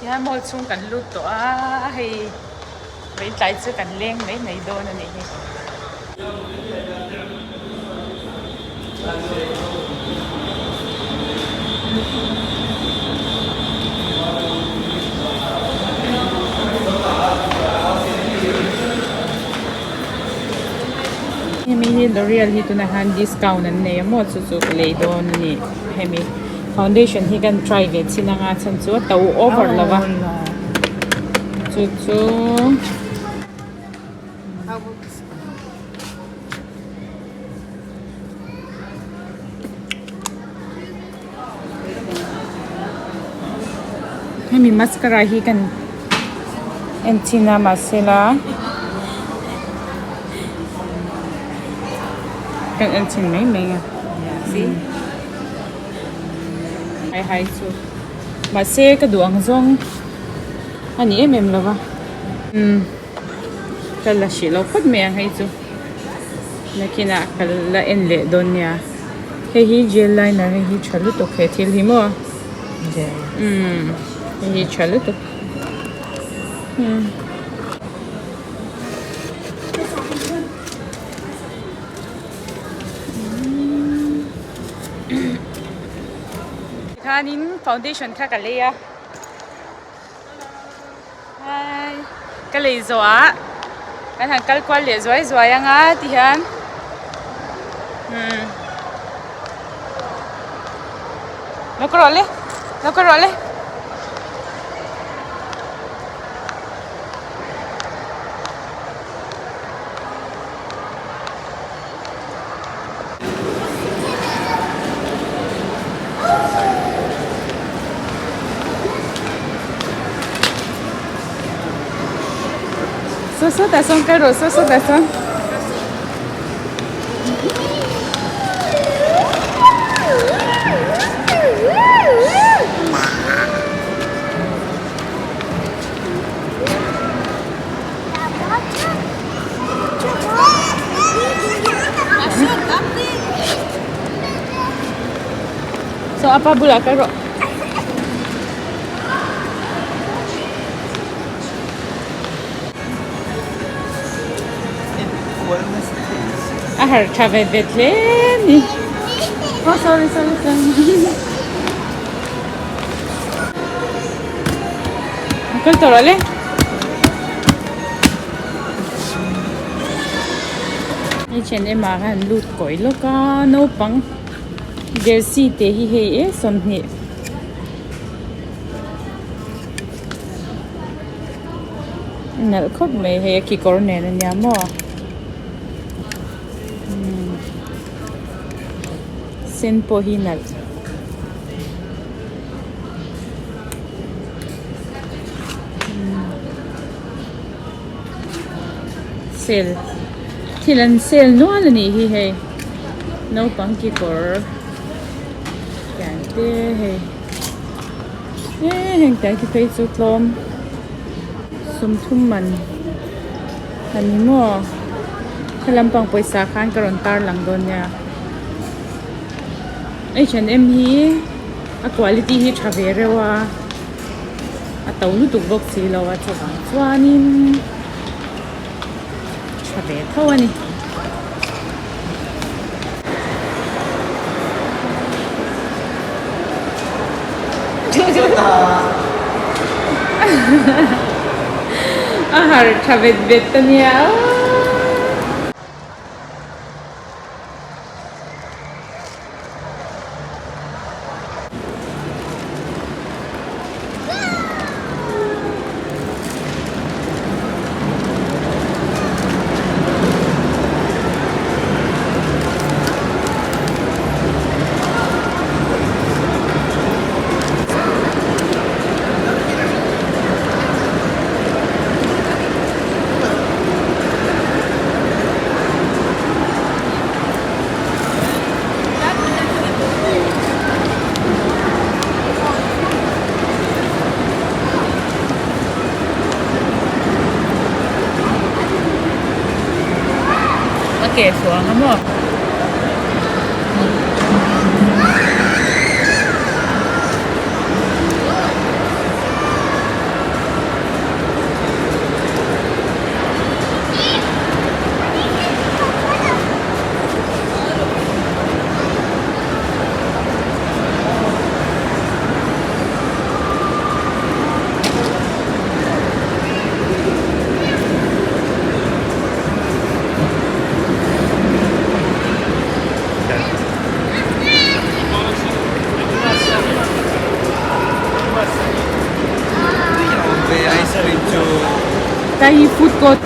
Tihian mall chhung kan lut tawh a hei vei tlai chu kan leng mai mai dawn a nih hi. Hemi hi L'oreal hi tunah hian discount an nei a maw chu chu ka lei dawn a ni hemi foundation hi kan try ve chhin anga chhan chu a to over lo va chu chu. Hemi mascara hi kan en chin a mahse la kan en chhin mai mai a hai hai chu mahse ka duh ang zawng a ni em em lo va umm ka la hrih lo phawt mai ang hei chu nakinah ka la en leh dawn nia. Hei hi gel liner hei hi tha lutuk he thil hi maw umm hei hi tha lutuk umm. Tikhanin foundation kha ka lei a Hi ka lei zawh ah kan han kal kual leh zuai zuai anga ti hian umm lo ka rawh le lo ka rawh le. Saw saw tah sawn kal rawh saw saw tah sawn. Saw apa bulah kal rawh. A harh tha vet vet hle ni. Oh sorry sorry sorry. Kal tawh rawh le. H&M ah khan lut kawi lawk a naupang jersey te hi hei e 20 nalh khawp mai hei a kekawr nen ania maw sen pawh hi nalh. Sale thil an sale nual a nih hi hei naupang kekawr tiang te hei eee heng tiang te phei chu tlawm sawmthum man a ni maw helam pang pawisa khan ka rawn tar lang dawn nia H and M hi a quality hi tha ve reuh a a to lutuk bawk si lo a chuvang chuanin tha ve tho a ni. A har tha vet vet a nia. A ke chhuang a maw? Tlai hi food court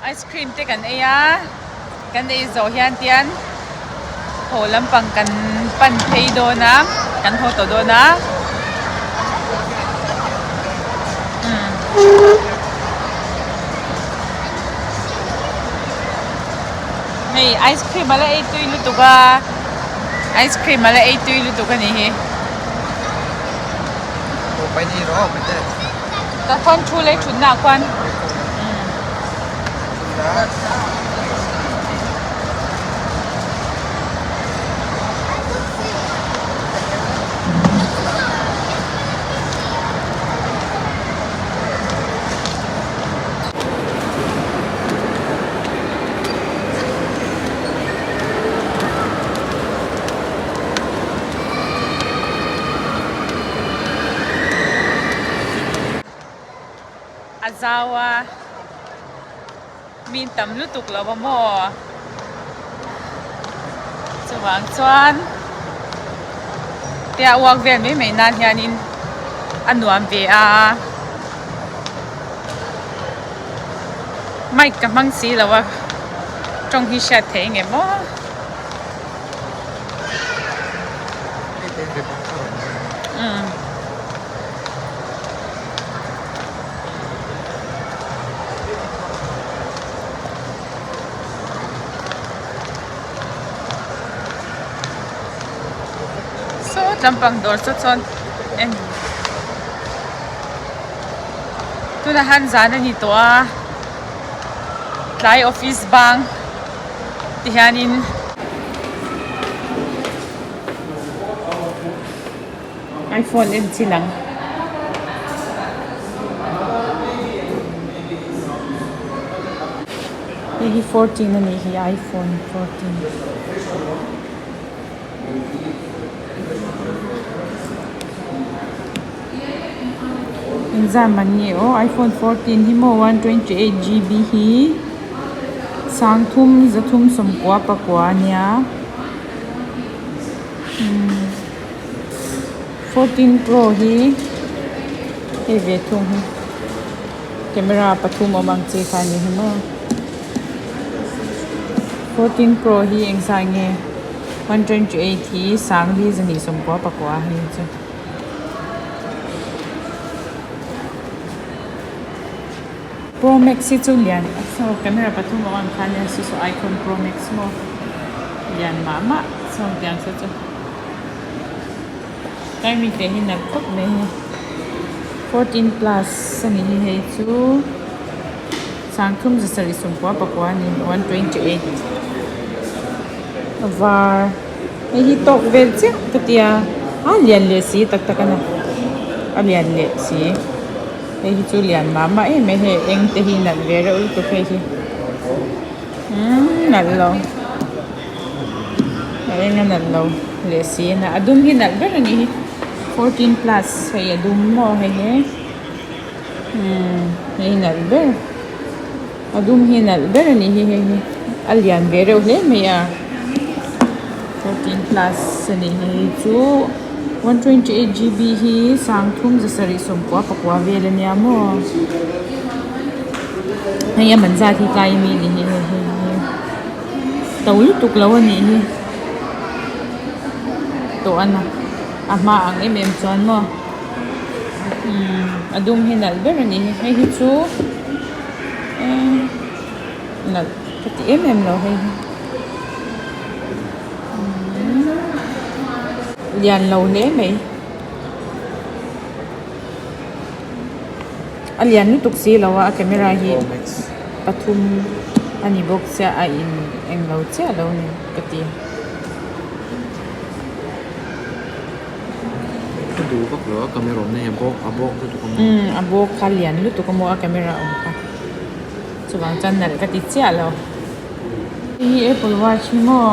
Ice cream te kan ei a kan ei zawh hian tian haw lampang kan pan phei dawn a kan haw tawh dawn a hei ice cream a la ei tui lutuk a ice cream a la ei tui lutuk a nih hi. Tah khuan thu leh thutna ah khuan A zau a min tam lutuk lo a maw chuvang chuan tia uak vel mai mai nan hianin a nuam ve a mic ka hmang si lo a tawng hi hriat theih nge maw. Saw tlampang dawr chu chuan en tunah hian zan a ni tawh a tlai office bang ti hianin iphone en chi lang. Hei hi 14 a nih hi iphone 14. Engzam an nge aw iphone 14 hi maw 128 gb hi sangthum zathum sawmkua pakua a nia umm 14 pro hi hei ve thung hi camera pathum awm ang chi kha a ni hi maw 14 pro hi engzah nge 128 hi sangli zahnih sawmkua pakua hei chu. Pro Max hi chu lian saw camera pathum awm ang khan nia saw saw iPhone Pro Max maw lian mah mah saw tiang saw chu tlai mi te hi nalh khawp mai hi 14 plus a ni hi hei chu sangthum zasarih sawmpua pakua a ni 128 a var. Hei hi tawk vel chiah ka tia a lian leh si tak tak a ni a lian leh si hei hi chu lian mah mah em mai hei eng te hi nalh ve reuh lutuk hei hi umm nalh lo a eng a nalh lo leh si a a dum hi nalh ber a nih hi 14 plus hei a dum maw hei hi umm hei hi nalh ber A dum hi nalh ber a nih hi hei hi a lian ve reuh hle mai a 14 plus a nih hi hei chu 128 gb hi sangthum zasarih sawmkua pakua vel a nia maw hei a man zat hi tlai mi a ni hi hei hi to lutuk lo a nih hi tawh a na a hma ang em em chuan maw umm a dum hi nalh ber a nih hi hei hi chu. Nalh ka ti em em lo hei hi lian lo hle mai a lian lutuk si lo a a camera hi pathum a ni bawk sia a in englo chiah lo a ni ka ti. Ka duh vak lo a camera awmna hi a bawk a bawk lutuk a maw. Umm a bawk kha lian lutuk a maw a camera awm kha chuvang chuan nalh ka ti chiah lo. Hei hi apple watch hi maw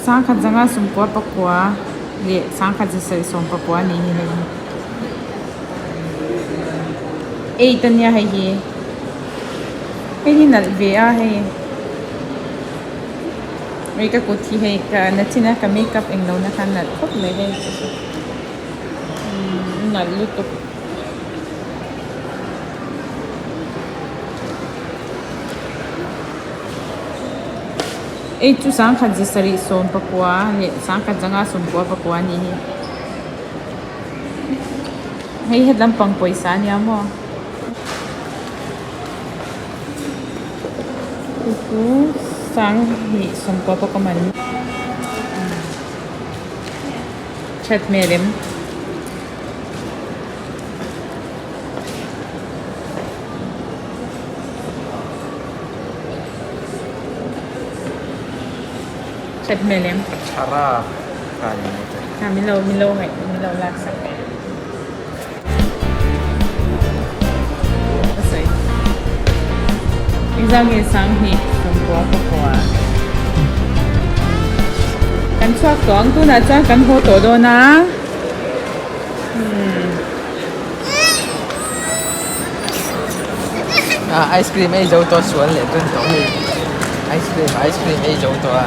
sangkhat zanga sawmkua pakua. Leh sangkhat zasarih sawmpakua a nih hi hei hi. Eight a nia hei hi. Hei hi nalh ve a hei. Hei ka kut hi hei ka nachin a ka makeup englo na khan nalh khawp mai hei umm nalh lutuk. Ei chu sangkhat zasarih sawmpakua leh sangkhat zanga sawmpua pakua a nih hi. Hei het lampang pawisa a nia maw? Chu chu sanghnih sawmpua pakua man that hmel em? That hmel em? Thara kha ni mai te. Ha min lo min lo ngaih min lo lak sak. Ka sawi. Engzau nge Sanghnih Sawmpua Pakua. Kan chhuak tawh ang tunah chuan kan haw tawh dawn a. Ah ice cream ei zo tawh sual leh tun tawh hei ice cream ice cream ei zo tawh a.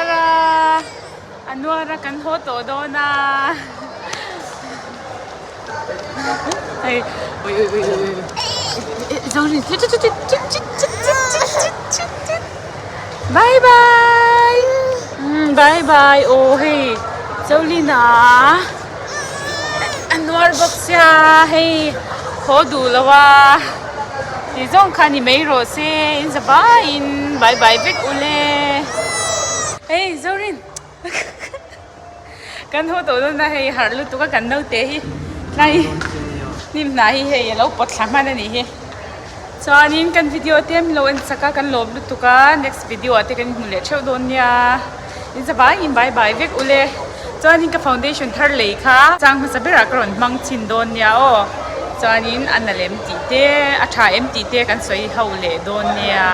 Ara a nuar a kan haw tawh dawn a hei ui ui ui ui ui bye bye bye bye aw hei Zolina. A nuar bawk sia hei haw duh lo a ti zawng kha ni mai rawh se in za vaiin bye bye vek ule hei Zorin kan haw tawh dawn a hei harh lutuk a kan naute hi tlai hnim hnah hi hei a lo pawt thla hman a nih hi chuanin kan video te an lo en chak a kan lawm lutuk a next video ah te kan inhmu leh theuh dawn nia. In za vangin bye bye vek ule. Chuanin ka foundation thar lei kha chang hmasa berah ka rawn hmang chhin dawn nia aw. Chuanin a na lem tih te, a tha em tih te kan sawi ho leh dawn nia.